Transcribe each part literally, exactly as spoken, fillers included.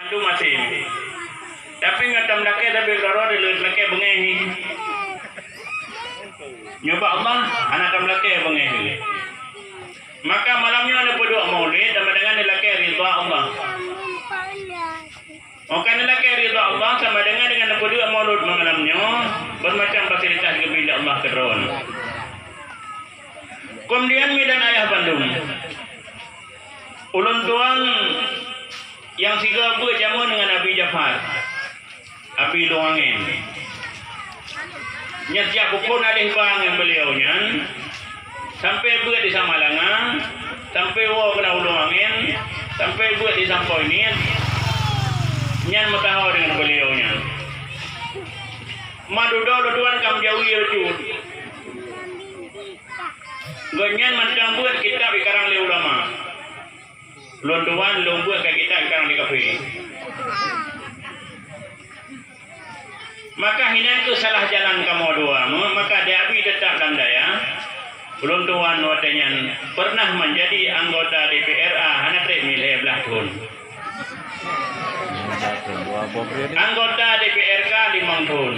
Mandum até. Tapi ngon tameulakée sabe keudroe-droe dilakée beungéh. Nyoe bak Allah hana tameulakée beungéh. Maka malam nyoe neupeuduek maulid sama dengan neulakée ridha Allah. Maka neulakée ridha Allah sama dengan, dengan neupeuduek maulid malam nyoe, beumacam fasilitas geubri lé Allah keudroe. Keumudian mi dan ayah bandum, ulôn tuan nyang sigoe beuet jameun ngon Abi Jafar, Abi Lueng Angén. Nyan siat peuphon aléh ba ngon beuliau nyan, sampoe beuet di Samalanga, sampoe woe keunan u Lueng Angén, sampoe beuet di Sampoe Niet, nyan meusaho deungon beuliau nyan. Madudoe lôn tuan ka meujawi bacut. Gobnyan mantong beuet kitab ikarang lé ulama. Lôn tuan lôn beuet ka kitab ikarang lé kafé. Maka hinan keuh salah jalan kamoe dua, maka di Abi teutap lam dayah. Ulôn tuan watée nyan peureunah manjadi anggota D P R A hana treb milék blaih thon. Anggota D P R K limong thon.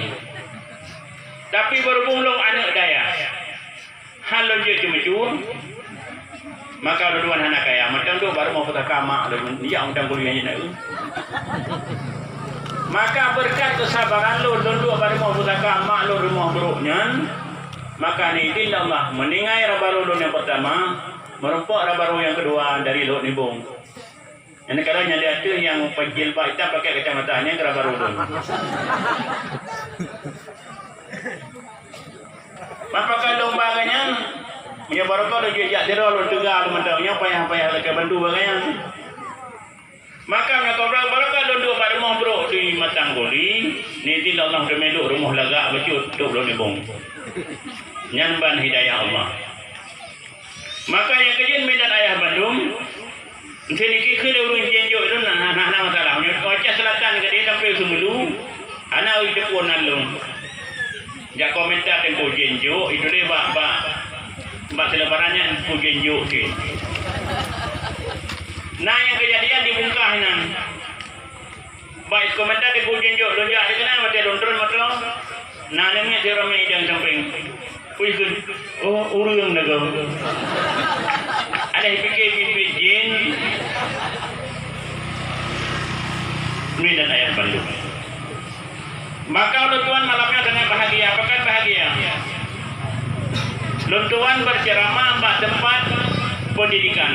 Tapi beurubông lôn aneuëk dayah. Hán lôn jeuet ceumeucue, maka lôn tuan hana kaya. Mantong duek bak rumoh pusaka mak lôn, jak mantong kuliah jih na. Maka beureukat keusabaran lôn, lôn duek bak rumoh pusaka mak lôn rumoh brok nyan, maka neuidin lé Allah, meuninggai raba roe lôn nyang peurtama, meurumpok raba roe nyang keudua dari Lhok Nibong. Nyang kadang nyang di ateueh nyang pakai jilbab itam pakai kacamata, nyan keu raba roe lôn. Maka lôn ba gobnyan, meunyoe barokah lôn jijak sidroe lôn teuga lôn mantong, nyoe payah-payah lakée bantu ba gobnyan. Maka meunyoe barokah lôn duek bak rumoh brok di Matang Goli, neuidin lé Allah teumé duek rumoh lagak bacut trok Lhok Nibong. Nyan ban hidayah Allah. Maka nyang keujeuet mi dan ayah bandum, meusé niki keu lé ureuëng Jianjok itu na, na, na, na masalah. Meunyoe Aceh Selatan keudeh sampoe Seumulu, hana ureuëng teupeue nan lôn. Jak komentar Teungku Jianjok, itu deh bak, bak, bak seulebaran nyan Teungku Jianjok cit. Na nyang keujadian di Bungkah nyan. Baik, komentar di Teungku Jianjok, lôn jak dikeue na watée lôn treun moto. Na aneuk miet si ramé idang sampéng. Ui, kheun, oh, ureuëng na gob. Alah pike biet-biet jén. Mi dan ayah bandum. Maka ulôn tuan malam nyoe sangat bahagia, pakon bahagia. Lôn tuan berceramah bak teumpat pendidikan.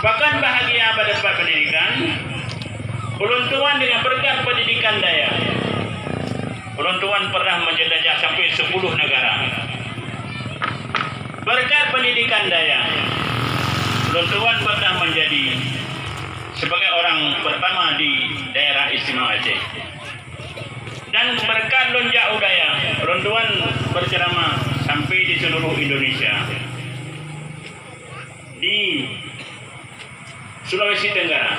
Pakon bahagia bak teumpat pendidikan. Ulôn tuan dengan berkat pendidikan dayah. Ulôn tuan pernah menjelajah sampai sepuluh negara. Berkat pendidikan dayah, ulôn tuan pernah menjadi sebagai orang pertama di daerah istimewa Aceh. Dan berkat lôn jak u dayah, ulôn tuan berceramah sampai di seluruh Indonesia. Di Sulawesi Tenggara.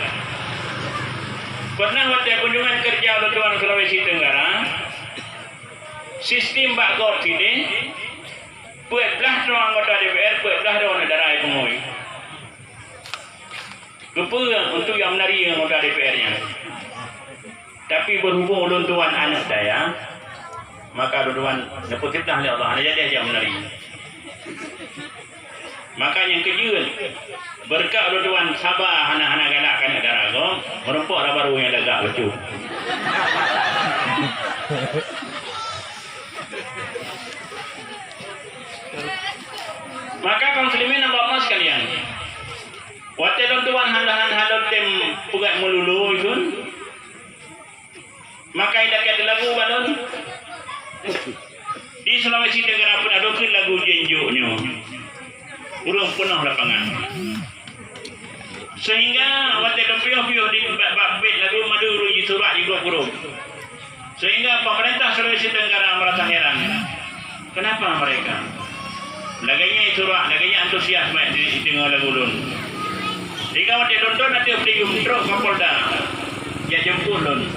Pernah watée kunjungan kerja ulôn tuan Sulawesi Tenggara, sistem bak gob sideh, peuet blaih droe anggota D P R, peuet blaih droe aneuk dara nyang pungo. Keupeue? Untuk nyang meunari anggota D P R nyan. Tapi berhubung ulôn tuan aneuk dayah, maka ulôn tuan neupeusiblah lé Allah, hana jadi jak meunari. Maka nyang keujeuet, beureukat ulôn tuan saba hana-hana galak keu aneuk dara gob, meurumpok raba roe nyang lagak bacut. Maka kaum muslimin dan mukminat sekalian, watée lôn tuan hana-hana lôn tem peugah meululu itu, maka idakét lagu bak lôn. Di Sulawesi Tenggara pun ada keu lagu Jianjok nyoe. Ureuëng peunoh lapangan. Sehingga watée lôn piôh-piôh di bak, bak bét lagu, mandum ureuëng jisurak jigob-gob. Sehingga pemerintah Sulawesi Tenggara merasa heran. Kenapa mereka lagée nyan surak, lagée nyan antusias mak di, di deungoe lagu lôn? Hingga watée lôn dong ateueh podium trok Kapolda jak jemput lôn.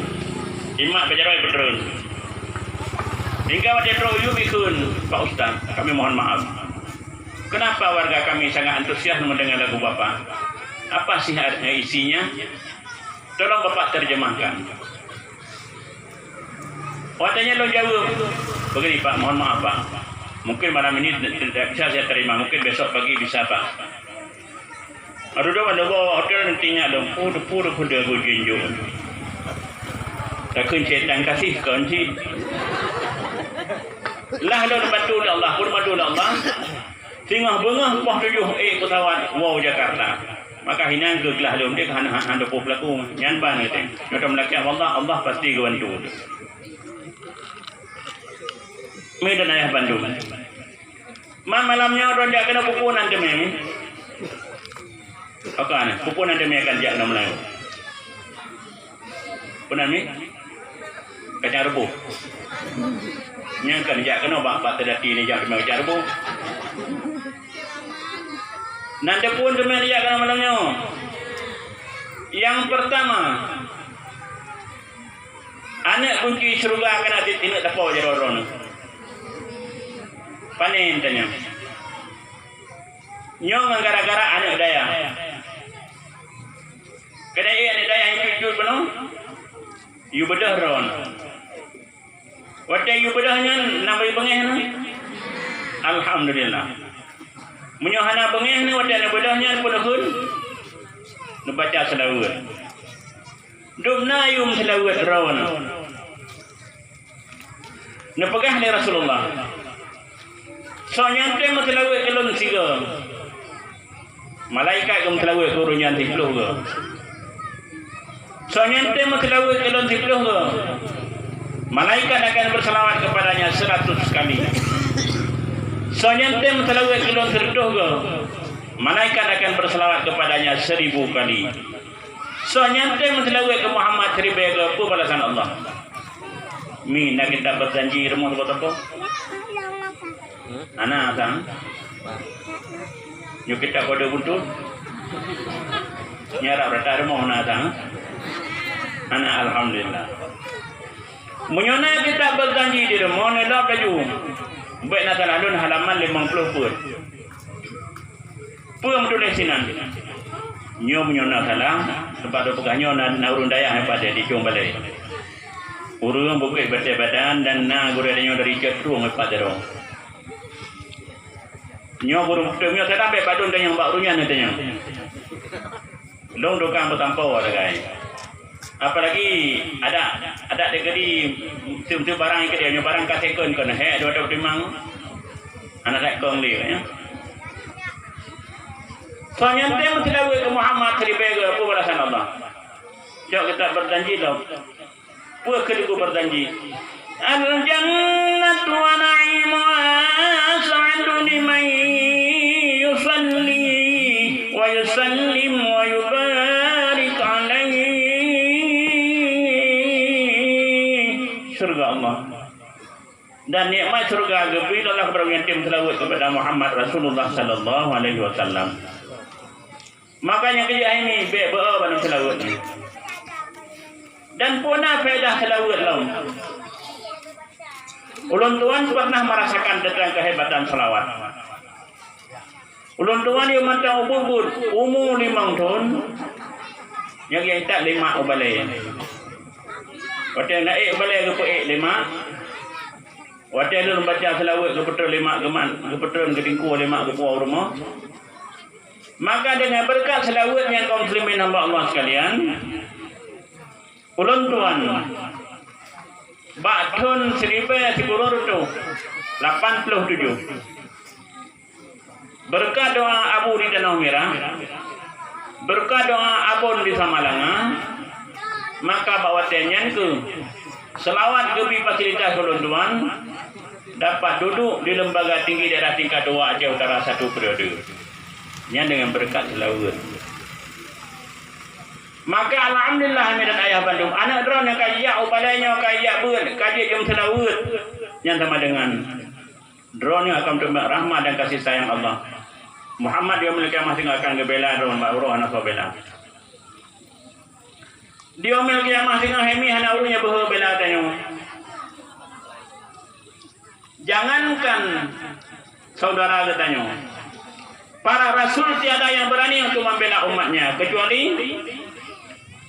Imat bak jaroe peutreun. Hingga watée trok yum ikheun, "Pak Ustaz, kami mohon maaf. Kenapa warga kami sangat antusias mendengar lagu Bapak? Apa sih artinya, isinya?" Tolong Bapak terjemahkan. Watèe nyan lôn jaweueb, "Begini, Pak, mohon maaf, Pak. Mungkin malam ini tidak bisa saya terima, mungkin besok pagi bisa, Pak." Aduh, dah mana bawa hotel nanti nyak dong. Pur, pur, pur, dah gojin jom. Takkan setan kasih kau nanti. Lah lôn bantu lé Allah, pun bantu lé Allah. Singoh beungoh poh tujoh ék pesawat wow Jakarta. Maka hinan keu glah lôn deh hana, hana, hana dua puluh pelaku. Nyan ban kata. Nyoe meulakèe Allah, Allah pasti geubantu. Mi dan ayah bandum. Ma malam nyoe droen jak keunoe pukon nan teumé. Oke, nah, pukon nan teumé akan jak keunoe meulayeue. Peue nan mi? Kacang reubôh. Nyang kan jak keunoe bak, bak teudati ni jak teumé kacang reubôh. Nan teupeue teumé jak keunoe malam nyoe. Yang pertama, aneuk kunci syeuruga keunan tineuk tapo jaroe droeneuh. Panen tanyong. Nyoe ngon gara-gara aneuk dayah. Keunan ék aneuk dayah nyang jujur bunoe, yue beudôh droeneuh. Watèe yue beudôh nyan na beungèh na? Alhamdulillah. Meunyoe hana beungèh na watèe na beudôh nyan, peue neukheun? Neubaca seulaweuet. Dum na yum seulaweuet droeneuh. Neupeugah lé Rasulullah, "Soe nyang tem meuseulaweuet keu lôn sigoe, malaikat geumeuseulaweuet keu ureueng nyan siplôh goe. Soe nyang tem meuseulaweuet keu lôn siplôh goe, malaikat akan berselawat kepadanya seratus kali. Soe nyang tem meuseulaweuet keu lôn sireutôh goe, malaikat akan berselawat kepadanya seribu kali. Soe nyang tem meuseulaweuet keu Muhammad siribèe goe, peue balasan Allah?" Mi na kitab berjanji rumoh saboh-saboh? Hana sang. Nyoe kitab kode buntu. Nyarap rata rumoh na sang. Hana, alhamdulillah. Meunyoe na kitab berjanji di rumoh, neulop laju. Bèk na salah lôn halaman limong ploh peuet. Peue meutuléh sinan? Nyoe meunyoe na salah, sebab tapeugah nyoe na, na ureueng dayah nyan pat di Cong Balai. Ureueng bukét batèe badan dan na gurèe tanyoe dari Cot Trueng nyan pat jaroe. Nyoe gurèe beutôi nyoe salah bèk padum tanyoe bak ureueng nyan tanyoe. Lôn tukang peusampoe sagai. Apalagi adak, adak di keudéh, teuh-teuh barang keudéh, nyoe barang ka second kon, hèk dua ratus timang. Hana that kong lé, ya. Soe nyang tem meuseulaweuet keu Muhammad siribèe goe, peue balasan Allah? Cok kitab berjanji lom. Peue keuh leuku berjanji? Al-jannatu wa na'imuha as'adu liman yusalli wa yusallim wa yubarik alaihi. Syurga Allah. Dan nikmat syurga geubri lé Allah kepada ureueng nyang tem seulaweuet kepada Muhammad Rasulullah sallallahu alaihi wasallam. Makanya keu jih hai mi bèk beu-o bandum seulaweuet nyoe. Dan peue na faedah seulaweuet lom? Ulôn tuan pernah merasakan tentang kehebatan salawat. Ulôn tuan yôh mantong ubit-ubit, umu limong thôn, nyang geuintat lé mak u balèe. Watèe na ék u balèe geupeuék lé mak, watèe lôn baca seulaweuet geupeutreun lé mak geumat, geupeutreun geutingkue lé mak geupuwoe u rumoh. Maka deungon beureukat seulaweuet nyan kaum muslimin hamba Allah sekalian, ulôn tuan bak thôn siribèe sikureueng reutôh lapan ploh tujoh, beureukat doa Abu di Tanoh Mirah, beureukat doa Abon di Samalanga, maka bak watèe nyan keuh seulawat geubri fasilitas ulôn tuan dapat duduek di Lembaga Tinggi Daerah Tingkat Dua Aceh Utara satu periode. Nyan deungon beureukat seulaweuet. Maka alhamdulillah, mi dan ayah bandum, aneuk droeneuh ka jijak u balèe nyoe, ka jijak beuet, ka jijak jom seulaweuet. Nyan sama deungon droeneuh akan teumeung rahmat dan kasih sayang Allah. Muhammad di yaumil qiyamah singoh akan geubela droeneuh bak uroe hana soe bela. Di yaumil qiyamah singoh hai mi hana ureueng nyang beuhe bela tanyoe. Jangankan saudara geutanyoe, para rasul tiada yang berani untuk membela umatnya, kecuali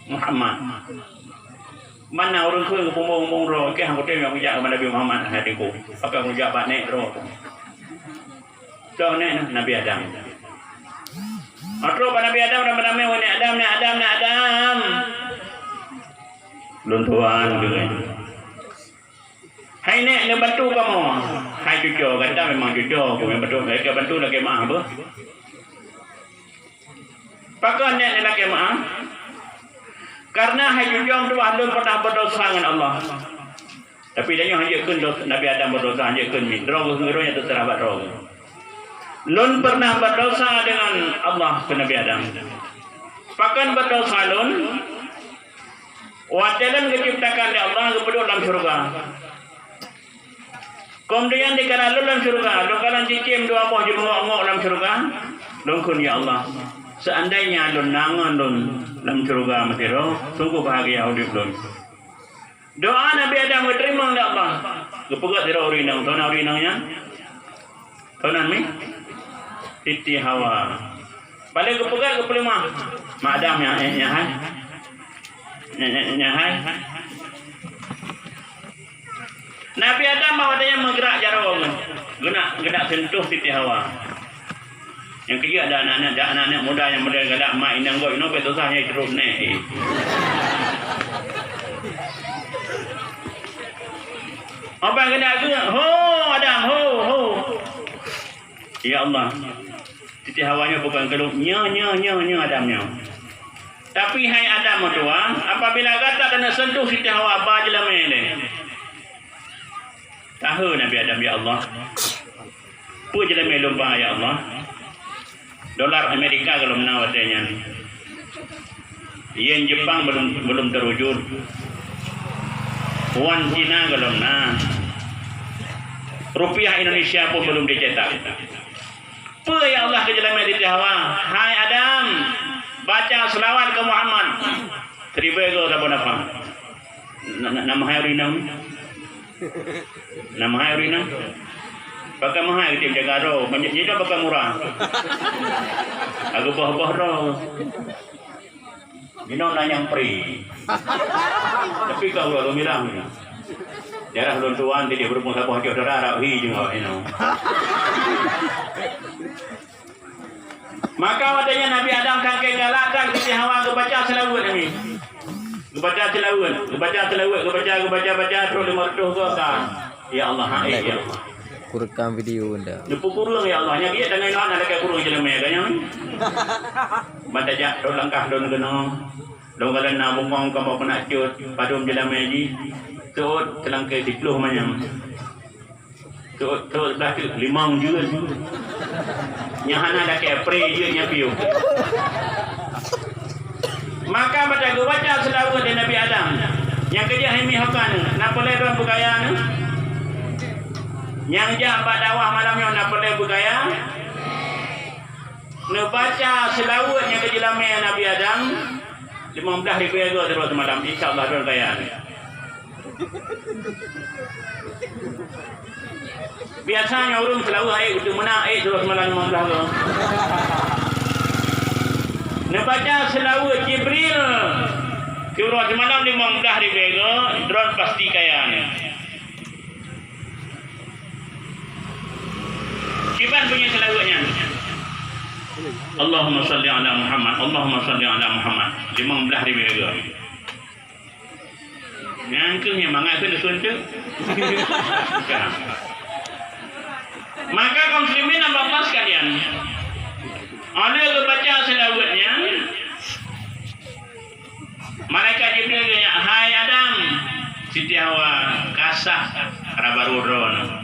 Muhammad. Mana ureuëng kheun geupumbong-pumbong droe, keu han kutem nyang kujak keu Nabi Muhammad hai teungku. Pakon kujak bak nèk droe. Soe nèk nyan? Nabi Adam. Maka bak Nabi Adam, Nabi Adam, "Wahai Adam, nèk Adam, nèk Adam." "Lôn tuan," kheun. "Hai nèk, neubantu kamoe." "Hai cuco gata memang cuco, keu neubantu, gata bantu lakèe meu'ah beuh." "Pakon nèk neulakèe meu'ah?" "Kareuna hai cuco meutuah, lôn pernah berdosa ngon Allah." Tapi tanyoe hanjeuet kheun dos-, Nabi Adam berdosa, hanjeuet kheun miet. Droe geuh, geuh nyang teuseurah bak droe geuh. "Lôn pernah berdosa dengan Allah," kheun Nabi Adam. "Pakon berdosa lôn?" "Watèe lôn geuciptakan lé Allah, geupeuduek lam syeuruga. Keumudian dikala lôn lam syeuruga, lôn kalon cicém dua boh jimeungok-ngok lam syeuruga, lôn kheun, 'Ya Allah, seuandainya lôn na ngon lôn lam syeuruga meusidroe, sungguh bahagia udép lôn.'" Doa Nabi Adam geuteurimong lé Allah. Geupeugah sidroe ureuëng inong, soe nan ureuëng inong nyan? Soe nan mi? Siti Hawa. Bak lheueh geupeugah geupeuleumah. Mak Adam nyan, eh, nyan hai. Nyan, nyan, nyan hai. Nabi Adam bak watèe nyan meugeurak jaroe geuh. Geunak, geunak seuntuh Siti Hawa. Nyang keujeuet ada aneuk-aneuk, ada aneuk-aneuk muda nyang model galak mak inong gob inoe, bèk susah nyang jiteurup nèk, eh. Abang keuneuk geuh, "Ho, Adam, ho, ho." Ya Allah. Siti Hawa nyoe bukon keu lôn, nyoe, nyoe, nyoe, nyoe Adam nyoe. Tapi hai Adam meutuah, apabila gata keuneuk seuntuh Siti Hawa, ba jeulamèe lé. Tahe Nabi Adam, "Ya Allah, peue jeulamèe lôn ba, ya Allah?" Dolar Amerika gohlom na watèe nyan. Yen Jepang belum, belum terwujud. Won Cina gohlom na. Rupiah Indonesia pun belum dicetak. Peue ya Allah keu jeulamèe Siti Hawa? Hai Adam, baca seulaweuet keu Muhammad. Siribèe goe saboh nafah. Na, na, na meuhai ureuëng inong? Na meuhai ureuëng inong? Pakon meuhai, geutem jaga droe. Meunyoe nyoe pakon murah. Agoe boh-boh droe. Jinoe na nyang pri. Tapi ka uroe lôn bilang nyoe. Daerah lôn tuan tadi berhubung saboh joh dara rap hi jeung awak inoe. Maka watèe nyan Nabi Adam sangkèng galak that Siti Hawa geubaca seulaweuet nyan. Geubaca seulaweuet, geubaca seulaweuet, geubaca, geubaca, baca terus lima ratus goe ka. Ya Allah, hai, ya Allah. Kurekam video anda. Neupeukureueng, ya Allah. Nyan biet tangai lôn, ada kai kureueng jeulamèe ka nyan. Ban tajak rot langkah lôn keunoe. Lôn kalon na bungkong kamoe peunak cut, padum jeulamèe jih. Seuôt seulangké siploh manyam. Seuôt, seuôt blah teuk, limong jeuet. Nyang hana lakèe pre jeuet nyang piôh. Maka bak geubaca seulaweuet lé Nabi Adam, nyang keujeuet hai mi ho ka nyoe, na peureulèe droen beukaya nyoe? Nyang jak bak dakwah malam nyoe na peureulèe beukaya? Neubaca seulaweuet nyang keu jeulamèe Nabi Adam, limong blah ribèe goe sidroe seumalam, insya Allah droen kaya. Biasa nyoe ureueng seulaweuet ék, geuteumeunak ék sidroe seumalam limong blah goe. Neubaca seulaweuet Jibril sidroe seumalam limong blah ribèe goe, droen pasti kaya nyoe. Kiban bunyi seulaweuet nyan. Allahumma shalli ala Muhammad, Allahumma shalli ala Muhammad. Limong blah ribèe goe. Nyan keuh nyang mangat keu neukheun teuk. Maka kaum muslimin dan bapak sekalian, óh lheueh geubaca seulaweuet nyan, malaikat Jibril geunyak, "Hai Adam, Siti Hawa ka sah raba ruh droeneuh."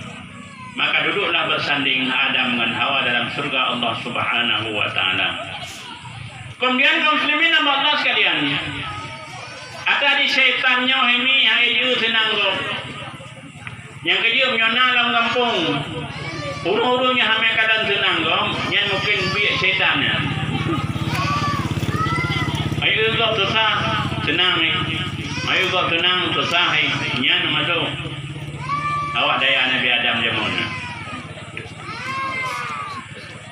Maka duduklah bersanding Adam ngon Hawa dalam syurga Allah Subhanahu wa Taala. Kemudian kaum muslimin dan bapak sekalian, ata di syaitan nyoe hai mi hai jeuet seunang gob. Nyang keujeuet meunyoe na lam gampông, ureueng-ureueng nyang hana meukalon seunang gob, nyan mungken biet syaitan nyan. Ayo gob susah, seunang, eh. Ayo gob seunang, susah, eh. Nyan masuk. Awak daya Nabi Adam jameun nyan.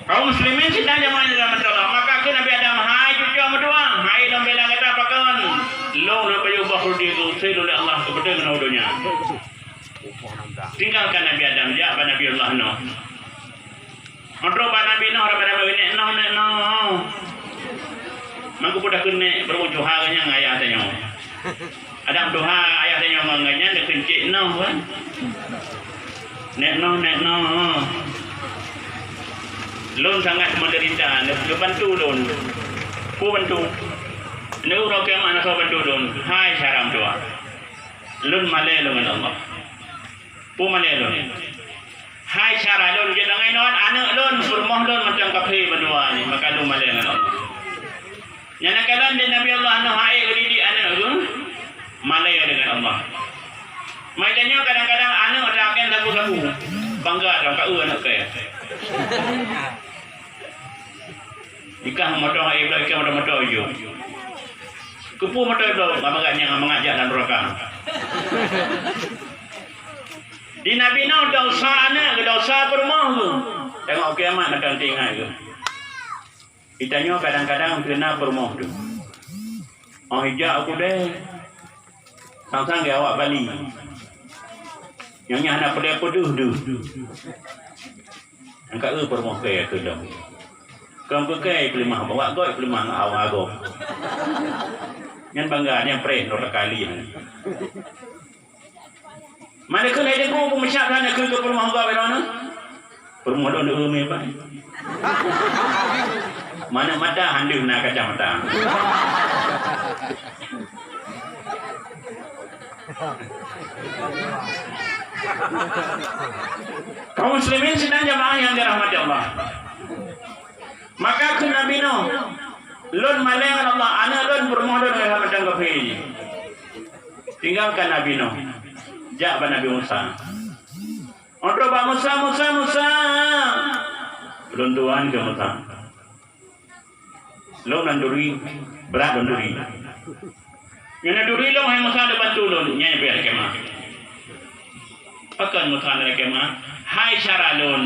Kaum muslimin sidang jamaah yang dirahmati Allah, maka kheun Nabi Adam, "Hai cucu Ka meutuah, hai lôn bela gata pakon? Lôn lôn pajoh boh krudi geuusé lôn lé Allah keu peudeueng ngon donya. Tinggalkan Nabi Adam, jak bak Nabi Allah Nuh. Meutrok bak Nabi Nuh, ramé-ramé, "Nèk Nuh, nèk Nuh." Mangkeupeue takheun nèk, beureugueng tuha geuh nyan ayah tanyoe. Adam tuha ayah tanyoe ngon geuh nyan, takheun cék Nuh kan. "Nèk Nuh, nèk Nuh. Lôn sangat meudeurita, neubantu lôn." "Peue bantu?" "Neu uroe kiamat na soe bantu lôn." "Hai syara meutuah. Lôn malèe lôn ngon Allah." "Peue malèe lôn?" "Hai syara lôn jeuet lagèe nyoe, aneuk lôn, peurumoh lôn mantong kafé bandua nyoe, maka lôn malèe ngon Allah." Nyan na kalon di Nabi Allah Nuh hai geudidik aneuk geuh malèe deungon Allah. Maka nyoe kadang-kadang aneuk ata akan sabu-sabu. Bangga ata ka eu aneuk kèe. Nikah moto hai bloe, nikah moto-moto iju. Keupeue moto bloe, mangat nyang mangat jak lam neuraka. Di Nabi Nuh desya aneuk, desya peurumoh geuh. Teungoh kiamat mantong teuingat geuh. Di tanyoe kadang-kadang keunan peurumoh teuh. Oh ijak aku deh. Sang-sang geuh awak Bali. Nyang nyan hana peudeh peudeuh deuh. Nyang ka eu peurumoh kèe keu dong. Kong keu kèe peulimah, bak goe peulimah ngon awak agoe. Nyan bangga, nyan preh droe takali nyan. Mana keu lhèe deungoe peumeusyap hana keu keu peurumoh gob inoe na? Peurumoh lôn deuh mé bai. Mana mata handeuh na kacamata. Kaum muslimin sidang jamaah yang dirahmati Allah. Maka kheun Nabi Nuh, "Lôn malèe ngon Allah, aneuk lôn, peurumoh lôn, ngon mantong kafé." Tinggalkan Nabi Nuh, jak bak Nabi Musa. Untuk bak Musa, "Musa, Musa." Lôn tuan keu Musa. Lôn nan turi, brat lôn turi. Nyan na turi lôn, hai Musa, neubantu lôn, nyan pih lakèe meu'ah. Pakon Musa lakèe meu'ah? Hai syara lôn.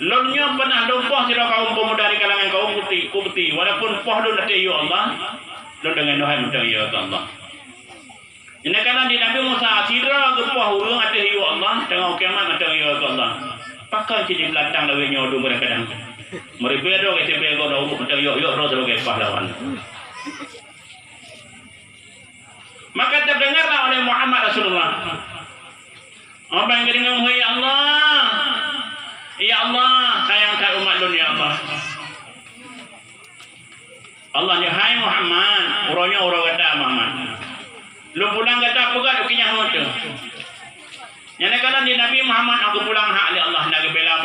Lôn nyoe peunah lôn poh sidroe kaum peumuda di kalangan kaum Qibti, Qibti, walaupun poh lôn ateueh yue Allah, lôn deungon hai mantong yue keu Allah. Nyan na kalon di Nabi Musa, sidroe geupoh ureueng ateueh yue Allah, teungoh kiamat mantong yue keu Allah. Pakon cit di beulantang lawét nyoe dum kadang-kadang. Meuribèe droe, geutibèe gob ureueng mantong yue, yue droe sibagoe pahlawan. Maka terdengarlah oleh Muhammad Rasulullah. Orang geudeungoe, "Ya Allah, ya Allah, sayang that umat lôn, ya Allah." Allah nyoe, "Hai Muhammad, uroe nyoe uroe gata, Muhammad. Lôn pulang gata peugöt u keunyang teuh." Nyan na kalon di Nabi Muhammad, "Aku pulang hak lé Allah, na geubela